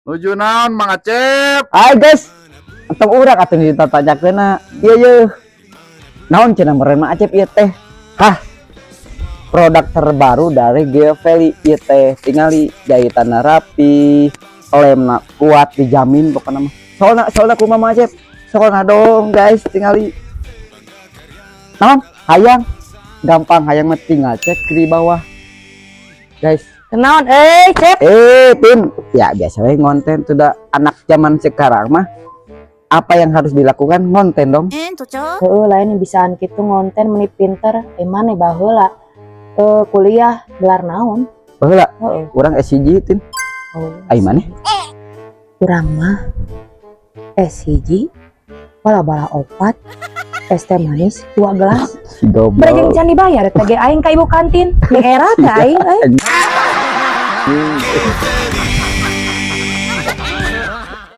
Nuju naon, Mang Acep? Hai guys, entong urang atuh nu ditanyakeunna. Ieu ye. Naon cenah meureun Mang Acep ieu teh? Hah. Produk terbaru dari Geo Valley ieu teh, tingali jahitanna rapi, lemna kuat, dijamin pokoknya mah. Soalna soalna kumaha, Mang Acep? Soalna dong guys, tingali. Naon? Hayang gampang, hayang mah tinggal cek di bawah. Guys, Kenaon eh, Cep? Eh, Tin, ya biasa we ngonten tuh dah, anak zaman sekarang mah apa yang harus dilakukan, ngonten dong. Heeh, lain bisaan kitu ngonten, meni pinter. Eh, maneh baheula kuliah gelar naon? Baheula urang S1, Tin. Oh. Ai maneh? Urang mah S1, bala-bala opat, es teh manis dua gelas. Si goblok. Mereka can dibayar teh ge aing ka ibu kantin. Ning era teh aing euy.